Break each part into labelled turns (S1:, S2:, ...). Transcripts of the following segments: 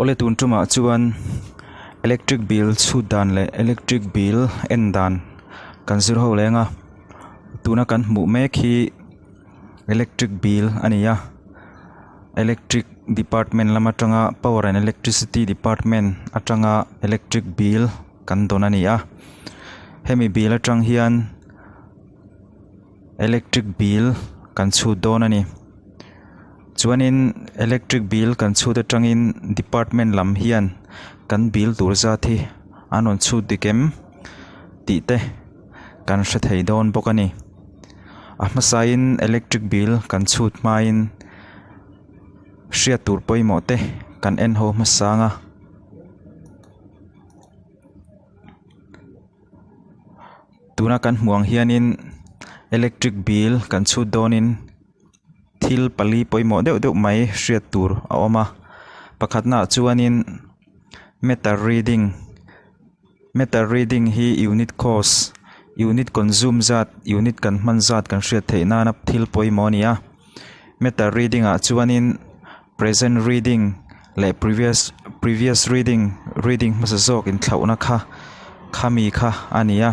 S1: Awle tun tumah chuan electric bill chhut dan leh electric bill en dan kan zir ho leng a tuna kan hmuh mek hi electric bill a ni a electric department lam atanga power and electricity department atanga electric bill kan dawn a ni a hemi bill atang hian electric bill kan chhut dawn a ni chuanin electric bill kan chhut atangin department lam hian kan bill tur zat hi an rawn chhut dik em tih te kan hre thei dawn bawk a ni a hmasain electric bill kan chhut hmain hriat tur pawimawh te kan en ho hmasa ang a. Tuna kan hmuh ang hianin electric bill kan chhut dawnin thil pali pawimawh deuh deuh mai hriat tur a awm a pakhatnaah chuanin meter reading meter reading hi unit cost unit consume zat unit kan hman zat kan hriat theih nana thil pawimawh a ni a meter reading ah chuanin present reading leh previous previous reading reading hmasa zawk inthlauhna kha khami kha a ni a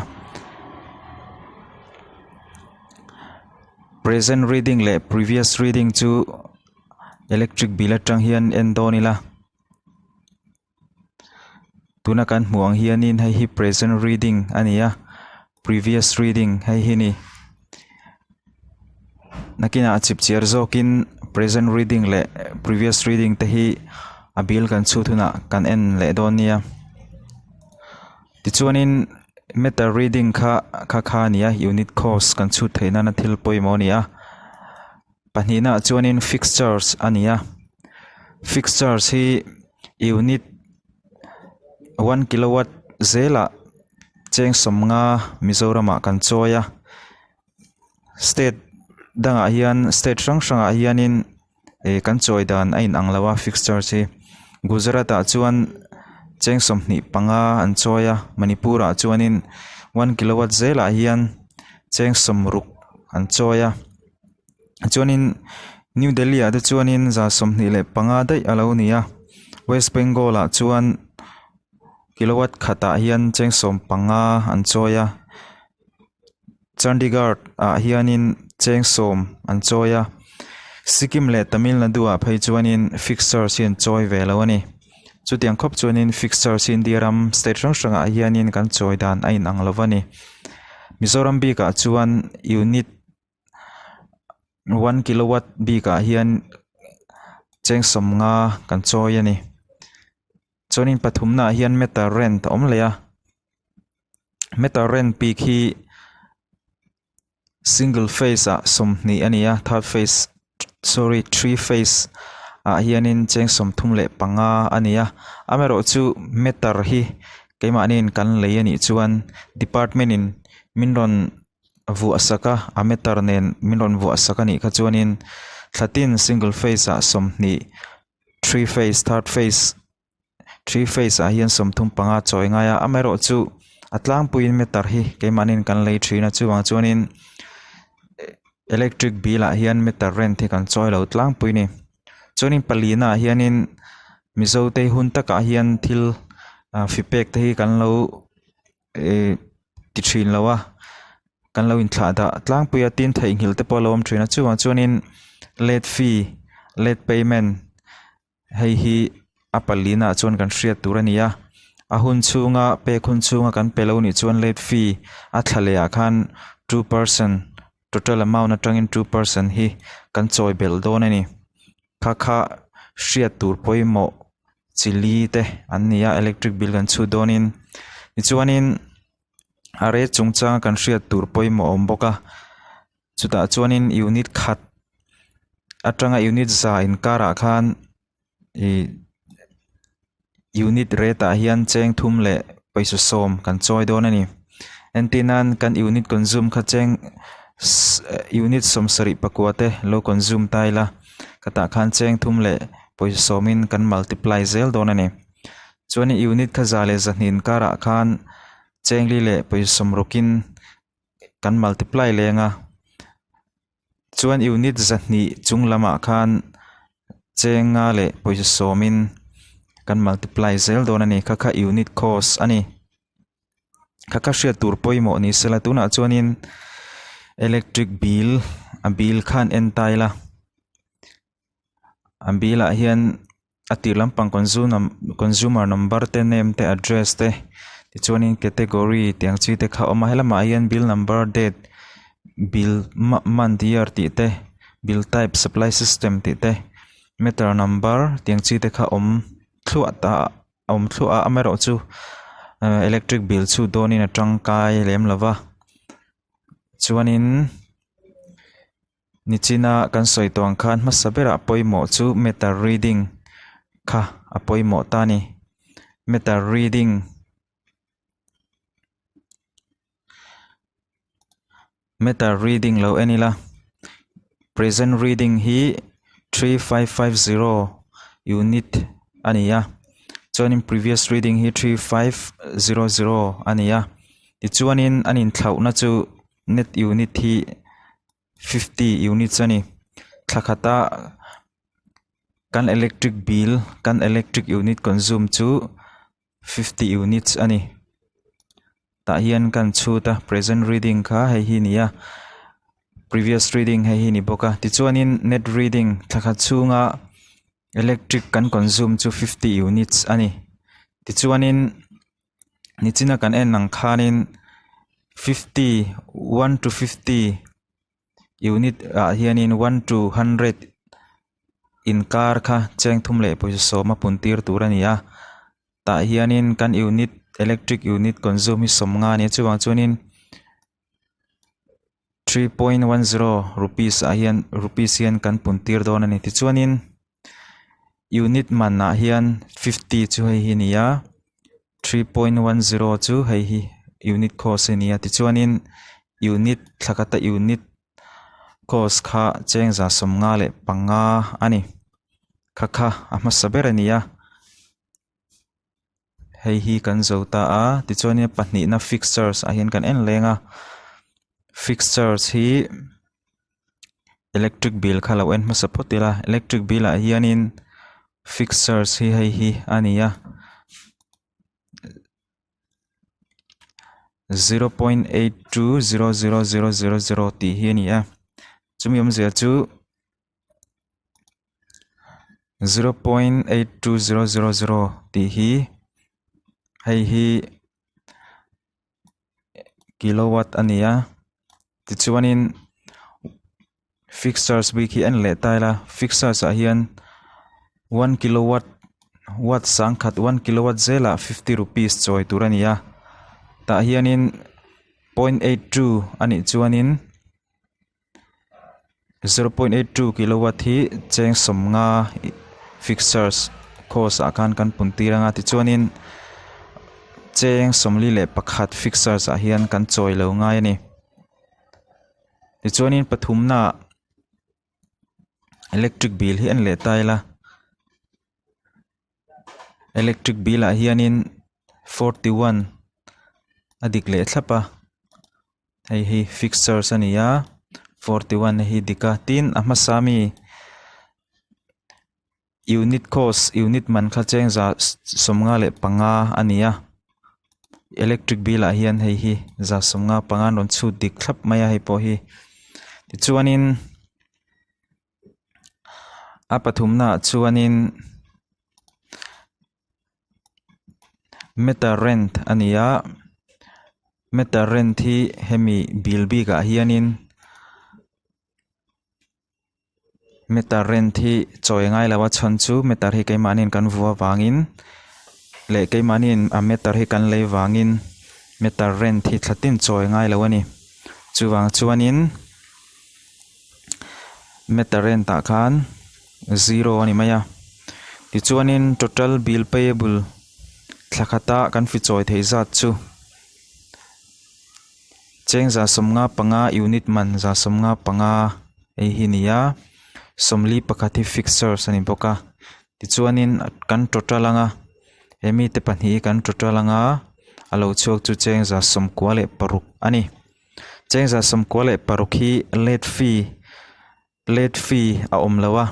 S1: present reading leh previous reading chu electric bill atang hian en dawn ila. Tuna kan hmuh ang hianin hei hi present reading a ni a previous reading hei hi ni nakinah chipchiar zawkin present reading leh previous reading te hi a bill kan chhut hunah kan en leh dawn nia tichuanin meter reading kha kha kha a ni a unit cost kan chhut theih nana thil pawimawh a ni a. Pahnihna ah chuanin fixed charge a ni a fixed charge hi unit one kilowatt zelah cheng sawmnga Mizoram ah kan chawi a state dangah hian state hrang hrangah hianin ih kan chawi dan a inang lo a fixed charge hi Gujarat ah chuan cheng 25 an chawi a Manipur ah chuanin one kilowatt zelah hian cheng 60 an chawi a. Chuanin New Delhi ah te chuanin 25 daih a lo ni a West Bengal ah chuan kilowatt khatah hian cheng 15 an chawi a Chandigarh ah hianin cheng 10 an chawi a Sikkim leh Tamil Nadu ah phei chuanin fixed charge hi an chawi ve lo a ni chutiang khawp chuanin fixed charge hi India ram state hrang hrangah hianin kan chawi dan a inang lo va ni Mizoram bikah chuan unit one kilowatt bikah hian cheng 50 kan chawi a ni chuanin pathumnaah hian meter rent a awm leh a meter rent bik hi single phase ah 20 a ni a third phase sorry three phase ah hianin cheng 35 a ni a amaherawh chu meter hi keimahniin kan lei a nih chuan department in min rawn vuah sak a a meter nen min rawn vuah sak a nih kha chuanin thla tin single phase ah 20 three phase third phase three phase ah hian 35 chawi ngai a amaherawh chu a tlangpuiin meter hi keimahniin kan lei thin a chuvang chuanin electric bill ah hian meter rent hi kan chawi lo tlangpui a ni chuanin palina ah hianin mizo te hun takah hian thil fipek te hi kan lo. Ihh ti thin lo a kan lo inthlah dah tlangpui a tin theihnghilh te pawh a lo awm thin a chuvang chuanin late fee late payment hei hi a palina ah chuan kan hriat tur a ni a a hun chhunga pek hun chhunga kan pe lo nih chuan late fee a thla leh ah khan 2% total amount atangin 2% hi kan chawi belh dawn a ni kha kha hriat tur pawimawh. Chili te an ni a electric bill kan chhut dawnin tichuanin a rate chungchang kan hriat tur pawimawh a awm bawk a chutah chuanin unit khat atanga unit za inkarah khan ih unit rate ah hian cheng thum leh pawisa sawm kan chawi dawn a ni entir nan kan unit consume kha cheng unit 74 te lo consume ta ila. Khatah khan cheng thum leh pawisa sawmin kan multiply zel dawn a ni. Chuanin unit kha za leh zahnih inkarah khan cheng li leh pawisa sawmrukin kan multiply leng a. Chuan unit zahnih chung lamah khan cheng nga leh pawisa sawmin. Kan multiply zel dawn a ni. Kha kha unit cost a ni. Kha kha hriat tur pawimawh ni sela tunah chuanin electric bill a bill khan en ta ila a bill ah hian a tir lampang consumer number te name te address te tichuanin category tih ang chi te kha a awm a helamah hian bill number date bill month year tih te bill type supply system tih te meter number tih ang chi te kha awm thluah ta a awm thluah a amaherawhchu electric bill chhut dawnin a tangkai lem lo va chuanin nichina kan sawi tawh ang khan hmasa berah pawimawh chu meter reading kha a pawimawh ta a ni meter reading. Meter reading lo en ila present reading hi 3550 unit a ni a chuanin previous reading hi 3500 a ni a tichuanin an inthlauhna chu net unit hi 50 units a ni thla khata kan electric bill kan electric unit consume chu. 50 units a ni. Tah hian kan chhut a present reading kha hei hi ni a previous reading hei hi ni bawk a tichuanin net reading thla khat chhunga electric kan consume chu 50 units a ni. Tichuanin nichina kan en ang khanin 50 1 to 50 unit ah hianin 1 to 100 inkar kha cheng thum leh pawisa sawm a pun tir tur a ni a tah hianin kan unit electric unit consume hi sawmnga a ni a chuvang chuanin 3.10 rupees ah hian rupees hian kan pun tir dawn a ni tichuanin unit man ah hian 50 chu hei hi a ni a 3.10 chu hei hi unit cost a ni a tichuanin unit thla khata unit cost kha chengza 55 a ni kha kha a hmasa ber a ni a hei hi kan zo ta a tichuanin a pahnihna fixed charge ah hian kan en leng a fixed charge hi electric bill kha lo en hmasa phawt ila electric bill ah hianin fixed charge hi hei hi a ni a 0.8200000 tih hi a ni a chumi awmzia chu 0.82000 tih hi hei hi kilowatt a ni a tichuanin fixed charge bik hi en leh ta ila fixed charge ah hian 1 kilowatt watt sangkhat 1 kilowatt zelah 50 rupees chawi tur a ni a tah hianin 0.82 a nih chuanin 0.82 kilowatt hi cheng 50 fixed charge cost ah khan kan pun tir anga tichuanin cheng 41 fixed charge ah hian kan chawi lo ngai a ni tichuanin pathumna ah electric bill hi en leh ta ila electric bill ah hianin 41 a dik leh thlap a. Hei hi fixed charge a ni a 41 hi dik a tin a hmasa mi unit cost unit man kha cheng za 55 a ni a electric bill ah hian hei hi za 55 an rawn chhut dik thlap mai a hei pawh hi tichuanin a pathumna ah chuanin meter rent a ni a meter rent hi hemi bill bik ah hianin meter rent hi chawi ngai lo a chhan chu meter hi keimahniin kan vuah avangin leh keimahniin a meter hi kan lei vangin meter rent hi thla tin chawi ngai lo a ni chuvang chuanin meter rent ah khan 0 a ni mai a tichuanin total bill payable thla khata kan fi chawi theih zat chu cheng za 55 unit man za 55 hei hi ni a 41 hi fixed charge a ni bawk a tichuanin kan total anga he mite pahnih hi kan total anga a lo chhuak chu cheng za 96 a ni cheng za 96 hi late fee late fee a awm lo a.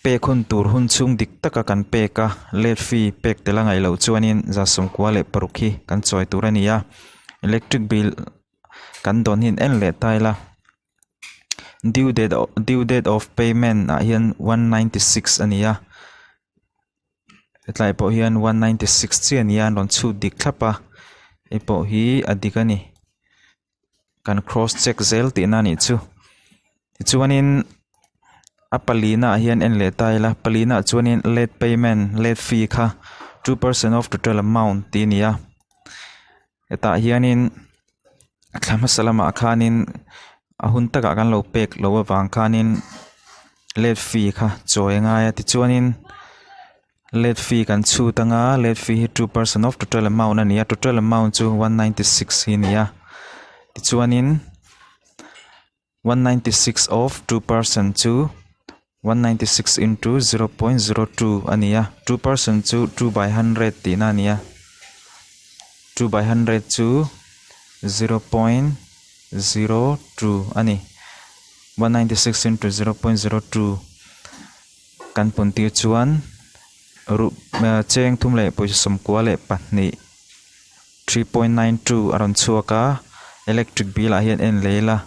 S1: Pek hun tur hun chhung dik taka kan pek a, late fee pek tel a ngaih loh chuanin 96 hi kan chawi tur a ni a. Electric bill kan dawn hi en leh ta ila due date due date of payment ah hian 196 a ni a. Hetlai pawh hian 196 chiah a ni a an rawn chhut dik thlap a hei pawh hi a dik a ni. Kan cross check zel tihna a nih chu. Tichuanin a palina ah hian en leh ta ila palina ah chuanin late payment late fee kha 2% of total amount tih a ni a. Hetah hianin thla hmasa lamah khanin a hun takah kan lo pek loh avang khanin late fee kha chawi a ngai a tichuanin late fee kan chhut anga late fee hi 2% of total amount a ni a total amount chu 196 hi a ni a tichuanin 196 of 2% chu 196 into 0.02 a ni a 2% chu 2 by 100 tihna a ni a 2 by 100 chu 0.02 a ni 196 into 0.02 kan pun tir chuan ruh cheng thum leh pawisa 92 3.92 a rawn chhuak a electric bill ah hian en leh ila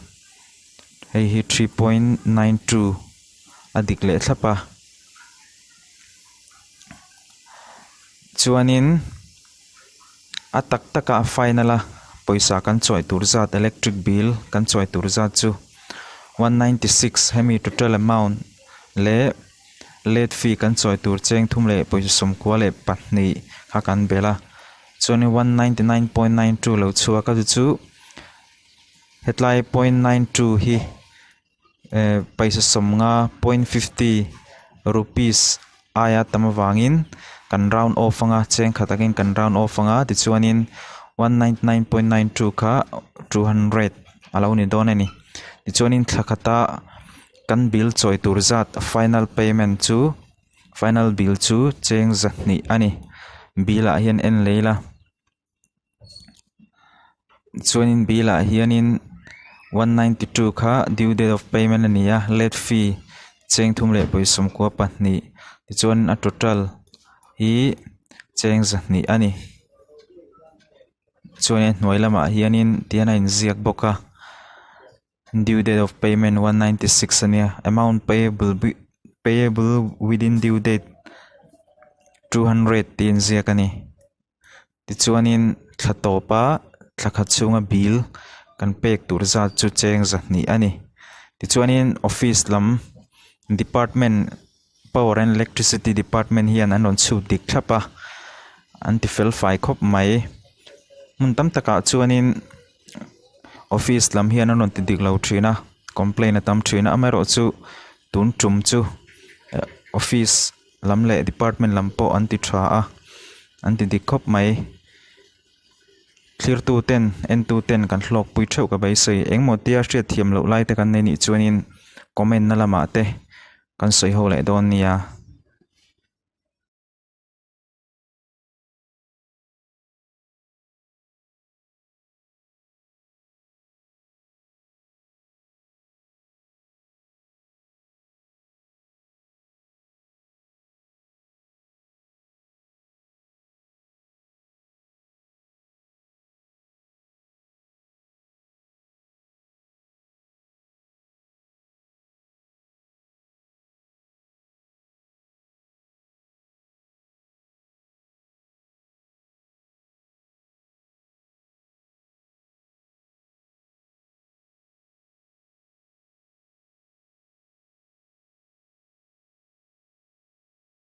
S1: hei hi 3.92 a dik leh thlap a chuanin a tak taka a final a pawisa kan chawi tur zat electric bill kan chawi tur zat chu 196 hemi total amount leh late fee kan chawi tur cheng thum leh pawisa 92 kha kan bel a chuanin 199.92 lo chhuak a chu chu hetlai point 92 hi eh pawisa 50.50 rupees aia tam avangin kan round off anga cheng khat angin kan round off anga tichuanin 199.92 kha 200 a lo ni dawn a ni tichuanin thla khata kan bill chawi tur zat final payment chu final bill chu cheng 200 a ni bill ah hian en leh ila chuanin bill ah hianin 192 kha due date of payment a ni a late fee cheng thum leh pawisa 92 tichuan a total hi cheng 200 a ni chuanin a hnuai lamah hianin tihian a inziak bawk a due date of payment 196 a nia amount payable payable within due date 200 tih a inziak a ni. Tichuanin thla tawpa thla khat chhunga bill kan pek tur zat chu cheng 200 a ni. Tichuanin office lam department power and electricity department hian an rawn chhut dik thlap a an ti fel fai khawp mai. Hmun tam takah chuanin office lam hian an rawn ti dik lo thin a complaint a tam thin a amaherawhchu tun tum chu office lam leh department lam pawh an ti tha a an ti dik khawp mai thlir tu ten en tu ten kan hlawk pui theuh ka beisei engmaw tia hriat thiam loh lai te kan nei nih chuanin comment na lamah te kan sawi ho leh dawn nia.